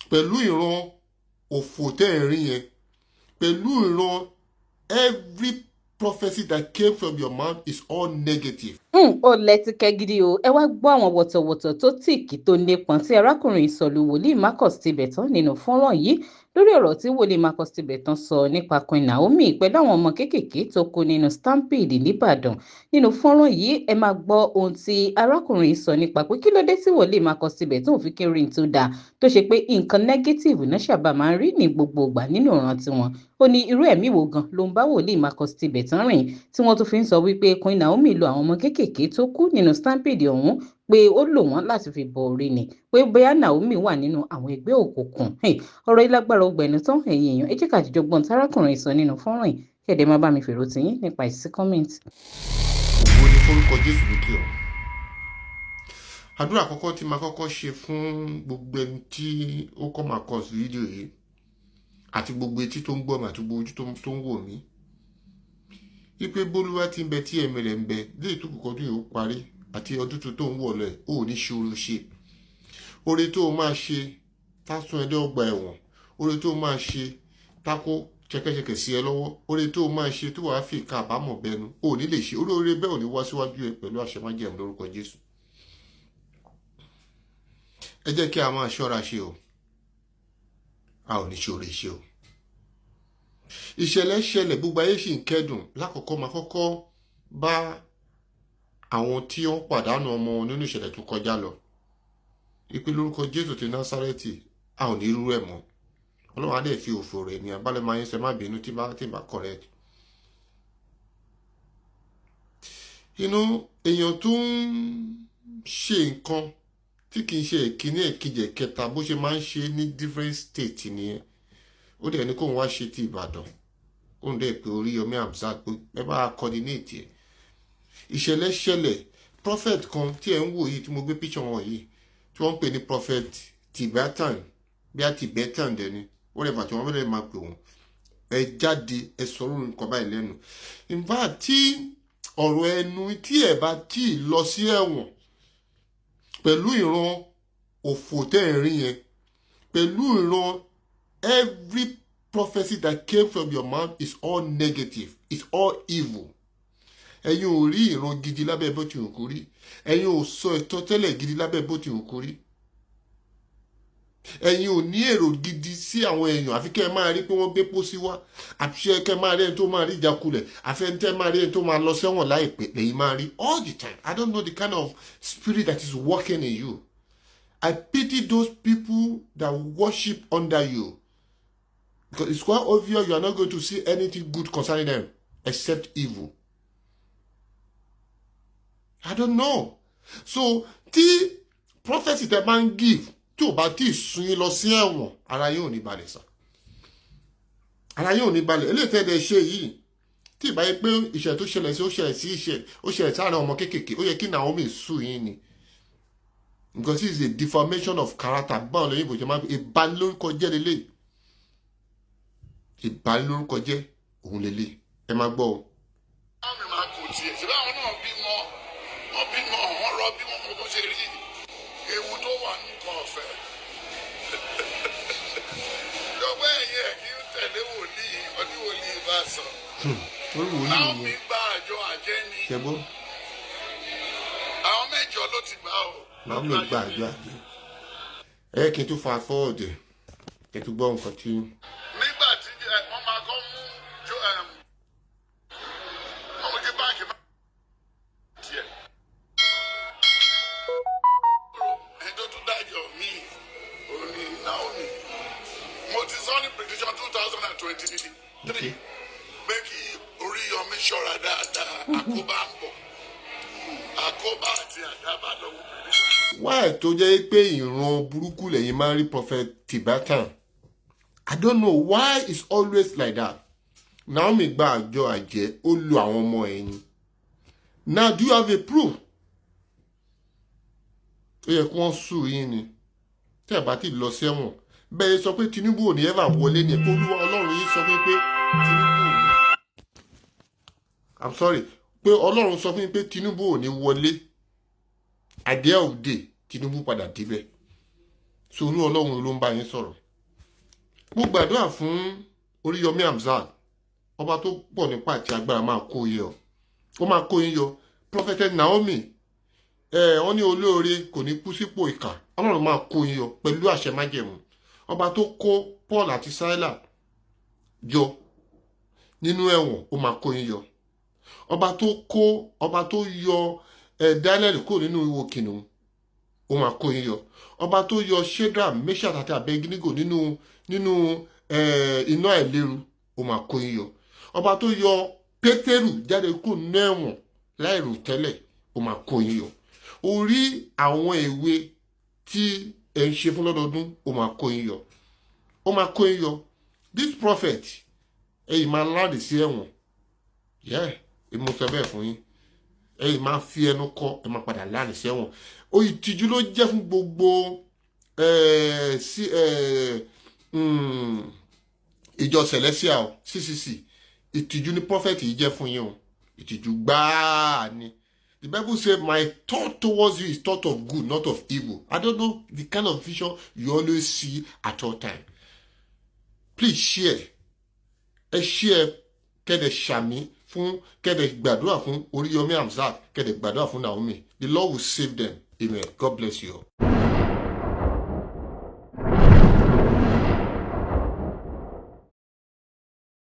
Pẹ̀lú ìran òfò tẹ́ ẹ̀ ń rí yẹn, pẹ̀lú ìran, every prophecy that came from your mouth is all negative. Ó lẹ́tìkẹ́ gidi o. Ẹ wá gbọ́ àwọn wọ̀tọ̀wọ̀tọ̀ tó tìkì tó nípọn tí arákùnrin ìsọ̀lù wòlíì Marcus Tibetan nínú fọ́nrán yìí lórí ọ̀rọ̀ tí wòlíì Marcus Tibetan sọ nípa Queen Naomi pẹ̀lú àwọn ọmọ kéékèèké tó kú nínú stampede nìbàdàn. Nínú fọ́nrán yìí, ẹ máa gbọ́ ohun tí arákùnrin sọ nípa pé kí ló dé tí wòlíì Marcus Tibetan ò fi kí n rí n tó dáa, tó ṣe pé nǹkan negative náà sábà máa ń rí ní gbogbo ìgbà nínú ìran tiwọn. Ó ní irú ẹ̀mí wo gan ló ń bá wòlíì Marcus Tibetan rìn tí wọ́n tún fi ń sọ wípé Queen Naomi lo àwọn ọmọ kéékèèké tó kú nínú stampede ọ̀hún, pé ó lò wọ́n láti fi bọ orí ni, pé bóyá Naomi wà nínú àwọn ẹgbẹ́ òkùnkùn. Ọ̀rọ̀ yìí lágbára ọgbẹ̀nu tán. Ẹ̀yin èèyàn, ẹ jẹ́ ká jíjọ gbọ́n tárákùnrin sọ nínú fọ́nrán yìí, kí ẹ dẹ̀ máa bá mi fèrò tiyín nípa ìsí comment. Ògo ni forúkọ Jésù lókè ọ̀run. Àdúrà àkọ́kọ́ tí máa kọ́kọ́ ṣe fún gbogbo ẹni tí ó come across fídíò yìí, àti gbogbo etí tó ń gbọ́ mi, àti gbogbo ojú tó ń wò mí, wípé bólúwá ti ń bẹ tí ẹ̀mí rẹ̀ ń bẹ, léyìí tó kù kọdún yìí ó parí àti ọdún tuntun tó ń wọ̀ lọ ẹ̀, ó ní ṣe oore ṣe. Oore tó o máa ṣe tá sún ẹ dé ọgbà ẹ̀wọ̀n, oore tó o máa ṣe tá kó ṣẹ̀kẹ̀ṣẹ̀kẹ̀ sí ẹ lọ́wọ́, oore tó o máa ṣe tó wàá fi ìka àbámọ̀ bẹnu, ó ní lè ṣe oore bẹ́ẹ̀, ò ní wá síwájú ẹ pẹ̀lú àṣẹ májẹ̀mú lórúkọ Jésù. Ẹ jẹ́ kí a máa ṣọ́ra ṣe o, a ò ní ṣe oore ṣe o. Ìṣẹ̀lẹ̀ ṣẹlẹ̀, gbogbo ayé sì ń kẹ́dùn. Lákọ̀ọ́kọ́, máa kọ́kọ́ bá àwọn tí wọ́n pàdánù ọmọ wọn nínú ìṣẹ̀lẹ̀ tó kọjá lọ, ìpè lórúkọ Jésù ti Násárẹ́tì, a ò ní rú ẹ̀ mọ́. Ọlọ́run á dẹ̀ fi òfò rẹ̀ ní abálẹ̀ máa ń sọ. Má bínú tí bá correct inú èèyàn tó ń ṣe nǹkan tí kì í ṣe ìkíní, ẹ̀kejì, ẹ̀kẹta, bó ṣe máa ń ṣe ní different state nìyẹn. Ó dẹ̀ ní kóun wá ṣe ti Ìbàdàn, kóun dẹ̀ pé Oríyọmí Hamzat pé ẹ bá coordinate ẹ̀. Ìṣẹ̀lẹ̀ ṣẹlẹ̀. Prophet kan tí ẹ̀ ń wò yìí, tí mo gbé picture wọn yìí, tí wọ́n ń pè ní Prophet Tibetan, bí a Tibetan dẹ̀ ni, whatever tí wọ́n fẹ́lẹ́ máa pè wọ́n. Ẹ jáde, ẹ sọ̀rọ̀ nǹkan báyìí lẹ́nu. In fact, tí ọ̀rọ̀ ẹnu tí ẹ bá tí ì lọ sí ẹ̀wọ̀n pẹ̀lú ìran òfò tẹ́ ẹ̀ ń rí yẹn, pẹ̀lú ìran, every prophecy that came from your mouth is all negative, is all evil. Ẹ̀yin ò rí ìran gidi lábẹ́ bó ti hù kó rí. Ẹ̀yin ò sọ ìtọ́tẹ́lẹ̀ gidi lábẹ́ bó ti hù kó rí. Ẹ̀yin ò ní èrò gidi sí àwọn èèyàn, àfi kẹ́ ẹ máa rí pé wọ́n gbé pósí wá, àfi kẹ́ ẹ máa rí ẹni tó máa rí ìjákulẹ̀, àfi ẹni tẹ́ máa rí ẹni tó máa lọ sẹ́wọ̀n láìpẹ́ lẹ́yìn máa rí all the time. I don't know the kind of spirit that is working in you. I pity those people that worship under you, because it's quite obvious you are not going to see anything good concerning them except evil. I don't know. So tí prophecy tẹ máa ń give, tí ò bá tí ì sun yín lọ sí ẹ̀wọ̀n, ara yóò ní balẹ̀ sá, ara yóò ní balẹ̀. Eléyìí tẹ́ ẹ ṣe yìí, tí ìbá yẹ pé ìṣẹ̀lẹ̀ tó ṣẹlẹ̀ sí, ó ṣẹlẹ̀ sí ìṣẹ̀, ó ṣẹlẹ̀ sí àárín ọmọ kéékèèké, ó yẹ kí Naomi sue yín ni, because this is a defamation of character. Báwo lóyìnbó ṣe máa ń pè ìbanilórúkọ jẹ́ lélẹ̀? Ìbanilórúkọ jẹ́ òun lélẹ̀. Ẹ máa gbọ́ o. Mi máa kò tiẹ̀ ṣe báwọn náà bímọ, wọ́n bímọ, wọ́n rọ bí wọ́n mọ bó ṣe rí ewu tó wà nǹkan ọ̀fẹ́. Lọ́wọ́ ẹ̀yìn ẹ̀ kí ń tẹ̀lé wòlíì, ọdún wòlíì bá sọ. Orí wòlíì Naomi nìyẹn. gba àjọ àjẹ́ ni. Ṣe gbọ́? Àwọn mẹ́jọ ló ti gbà o. Naomi gba àjọ àjẹ́. Ẹ kí n tún fa forward, kí n tún gbọ́ nǹkan tí. Nígbà tí wọ́n máa kọ́ mú wọ́n mú kí báńkì máa tiẹ̀. Ẹni tó tún dájọ́ míì òun ni Naomi. Mo ti sọ ní prediction 2023 pé kí Oríyọmí ṣọ́ra dáadáa, àkóbá ń bọ̀, àkóbá àti àdábà lọ́wọ́ prediction. Why tó jẹ́ pé ìran burúkú lẹ́yìn máa ń rí, Prophet Tibetan? I don't know why it's always like that. Naomi gba àjọ àjẹ́, ó lu àwọn ọmọ ẹ̀yìn. Now, do you have a proof? Ó yẹ kí wọ́n sue yín ni tẹ́ ẹ̀ bá ti lọ sẹ́wọ̀n. Bẹ́ẹ̀ sọ pé Tinubu ò ní ever wọlé ní ẹ̀, pé Olúwa Ọlọ́run yín sọ fún yín pé Tinubu ò ní, I'm sorry, pé Ọlọ́run sọ fún yín pé Tinubu ò ní wọlé. At the end of the day, Tinubu padà débẹ̀. Sùúrù Ọlọ́run ló ń bá yín sọ̀rọ̀. Mo gbàdúrà fún Oríyọmí Hamzat, ọba tó pọ̀ nípa àti agbára máa kó yín yọ, ó máa kó yín yọ. Prophetess Naomi ẹ, wọ́n ní olóore kò ní kú sípò ìkà. Ọlọ́run máa kó yín yọ pẹ̀lú àṣẹ májẹ̀mú. Ọba tó kó Paul àti Sílà yọ nínú ẹ̀wọ̀n, ó máa kó yín yọ. Ọba tó kó, ọba tó yọ ẹ Daniel kúrò nínú ihò kìnìún, ó máa kó yín yọ. Ọba tó yọ Shadrach, Meshach àti Abednego nínú iná àìléru, ó máa kó yín yọ. Ọba tó yọ Pétérù jáde kúrò nínú ẹ̀wọ̀n láìrò tẹ́lẹ̀, ó máa kó yín yọ. Orí àwọn èwe tí ẹ ń ṣe fún lọ́dọọdún, ó máa kó yín yọ, ó máa kó yín yọ. This prophet, ẹ̀yin máa láàdì sí ẹ̀wọ̀n. Yeah, èmi mo sọ bẹ́ẹ̀ fún yín. Ẹ̀yin máa fi ẹnu kọ́, ẹ máa padà láàdì sí ẹ̀wọ̀n. Ó ìtìjú ló jẹ́ fún gbogbo sí ìjọ Celestial CCC. Ìtìjú ni prophet yìí jẹ́ fún yín o, ìtìjú gbáà ni. The Bible say, "My thought towards you is thought of good, not of evil." I don't know the kind of vision you always see at all time. Please share. Ẹ share, kẹ́dẹ̀ ṣàmì fún, kẹ́dẹ̀ gbàdúrà fún Oríyọmí Hamzat, kẹ́dẹ̀ gbàdúrà fún Naomi. The Lord will save them. Amen. God bless you all.